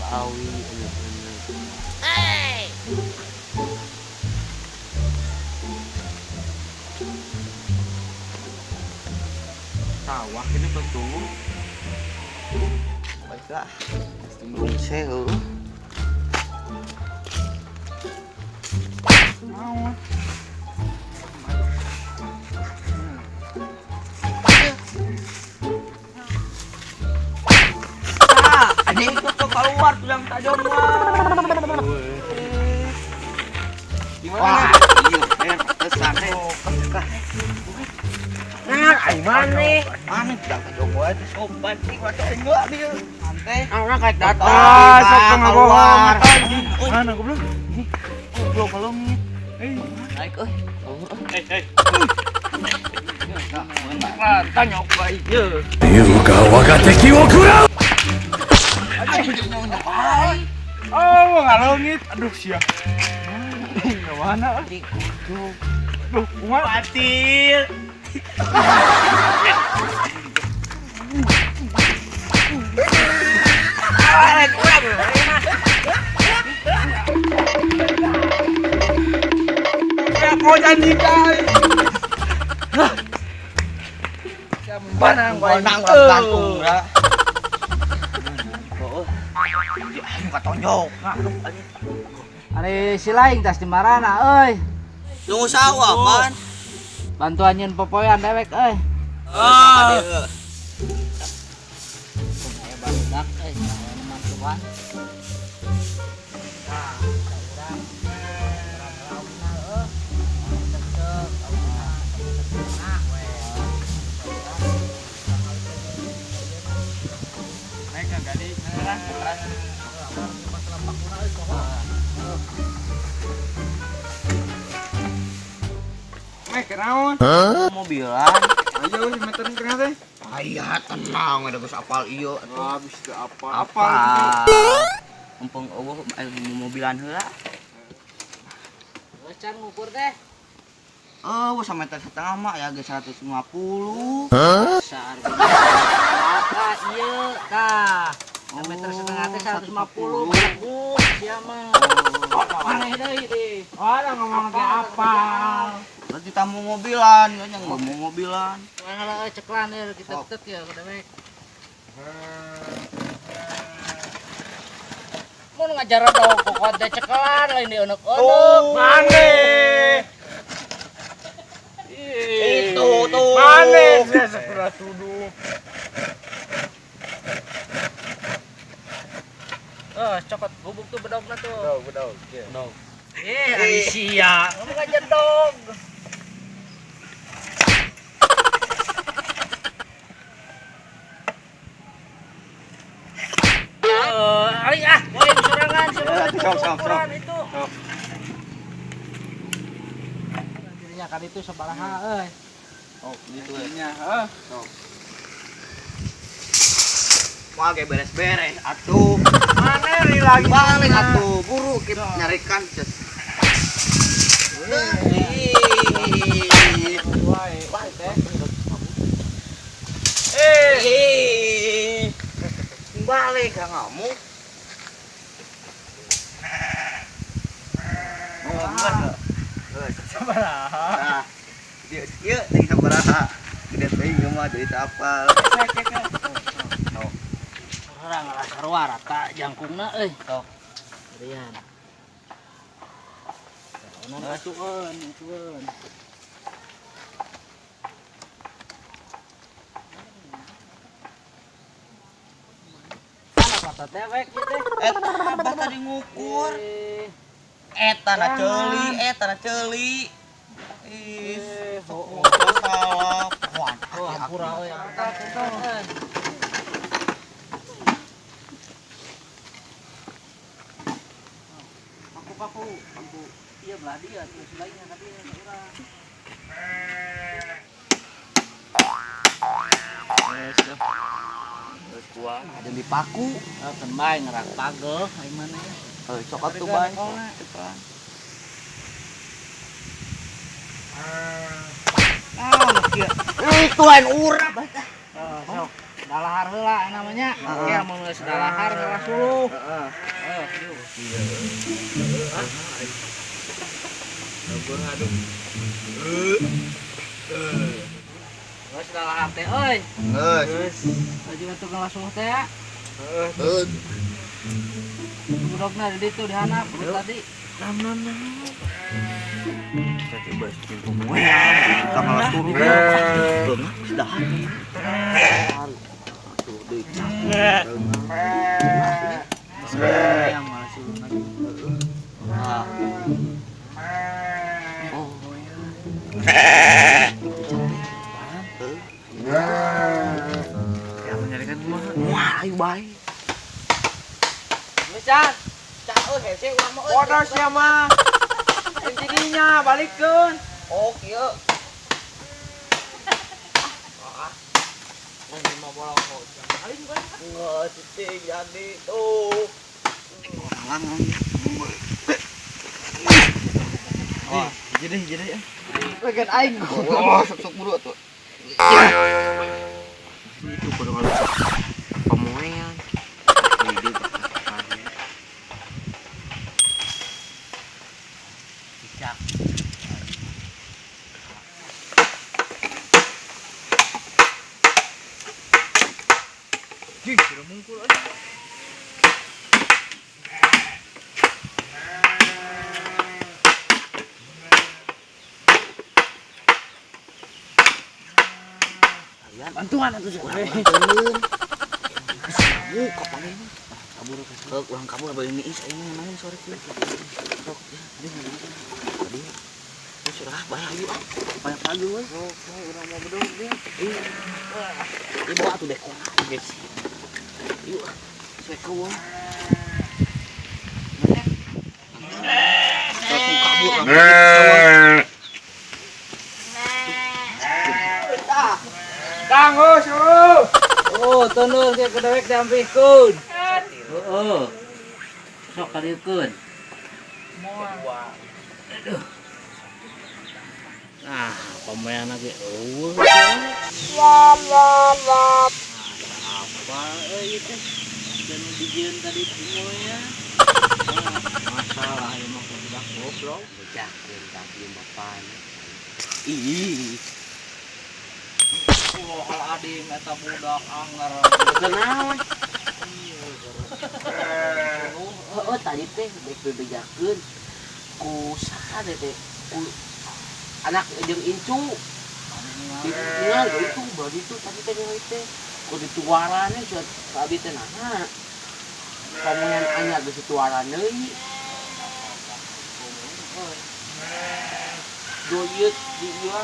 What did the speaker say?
Awi enek-enek. Sawah ini betul. Baiklah, tunggu saya. Mau. Anjing itu tuh keluar tulang tajam wah. Gimana? Iya, pesan Nah, ai maneh? Maneh tulang tajam wae sopan sih wae enggak dia. Santai. Orang kayak datang sok ngabohong. Mana goblok? Goblok kalongit. Naik euy. Eh. Tanya bae ieu. 竜が我が敵を食らう。 Oh, ngalongit. Aduh, sia. Mana? Duh, kumaha? Batil. Ya, kau janjikan. Mana Menang gantung ya. Ayo katonjok. Ari si laing tas di marana euy. Tunggu sawah, pan. Bantuan nyeun popoean dewek euy. Ah. Aya barudak euy, aya nu mantuan. Tah, urang urang laukna euy. Cek auna setengah we. Naik ke gadi. Mek, kenaon? Mobilan. Ayo, meter tengah teh. Aya tenang, ada geus apal ieu atuh. Habis teu apa? Apa? Mumpung eueuh mobilan heula. Geus can ngukur teh. Oh, sameter setengah mah ya geus 150. Besar. Apa ieu tah. Meter setengah teh 150 bu, sia mah. Maneh deui teh. Orang ngomong ge apa? Berarti tamu mobilan, kan yang mau mobilan. Mana ceklan ya kita tek ya dewek. Mun ngajar dong kokot teh ceklan lain dieuneuk-euneuk. Maneh. Itu tuh. Maneh saya segera tuduh. Eh, cokot bubuk tuh bedogna tuh. Bedog, bedog. Bedog. Eh, ari sia, ngomong aja dog. Ari ah, woi sorangan, sorangan Sok, sok, sok. itu. Dirinya kan itu sabaraha euy. Oh, gitu ya. Heeh. Sok. Wah, ge beres-beres atuh. Maneh ri lagi. Balik atuh, buru kita nyarikan ces. Eh. Balik ka ngamuk. Sabaraha. Nah, dia ieu teh sabaraha. Gede teuing mah jadi teu apal. Urang ngalah sarua rata jangkungna euy. Sok. Rian. Onan asukeun, asukeun. Mana kata dewek ieu teh? Eta abah tadi ngukur. Eta na ceuli, eta na ceuli. Ih, Oh, salah. Wah, oh, hampura euy. Paku paku, paku. Iya belah dia, terus lainnya tadi urang. Ada di paku. Oh, kan bae ngerak pagel, ai mana ya. Eh, sok atuh bae. Ah, kieu. Itu lain urang. Oh, sok. Dalahar heula namanya. Oke, mun geus dalahar ngalah suluh. Heeh. Heeh. Geus dalahar teh euy. Geus. Baju atuh ngalah suluh teh ya. Heeh. Budokna di ditu di handap tadi. Nam nam nam. Kita coba bikin pemuaian, kita malah turun. Beungeut geus dahar. Tuh deui capek. Yang malah suluh lagi. Ah. Oh. Ya menyarikan kumaha? Wah, ayo bae. Geus Chan. Cah euy hese urang mah euy. Bodoh sia mah. Intinya balikeun. Oh, kieu. Enggak, cicing jadi tuh. Orang Wah, jadi ya. Bagian aing. Oh, sok-sok buru atuh. Itu kudu ngarusak pemoean. Hidup. Cicak. Jih, kira mungkul euy. Bantuan atuh sih. Urang bantueun. Buka panggilnya. Kabur ke urang kabur bari niis aing main sore kieu. Sok ya, aduh tadi. Terus urang bae ayo ah. Banyak pagi we. Oh, urang mau bedog dia. Iya. Ieu bawa atuh dekor guys. Yuk, suek eueuh. Langsung kabur langsung. Kang, oh, suruh. Oh, tundur ke kedewek diampihkeun. Heeh. Sok kadieukeun. Aduh. Nah, pemain lagi eueuh. Nah, apa euy ieu teh? Dan dijieun tadi semuanya. Masalah ieu mah budak goblok. Bejakeun tapi bapana. Ih, Astagfirullahaladzim eta budak anger. kenaon? Heeh, tadi teh baik bebejakeun ku saha teh ku anak jeung incu. Tinggal itu bagi itu tadi teh ningali teh ku dituaran sia ka abi teh naha. Pamuyan anyar geus dituaran deui. Do ieu di ieu.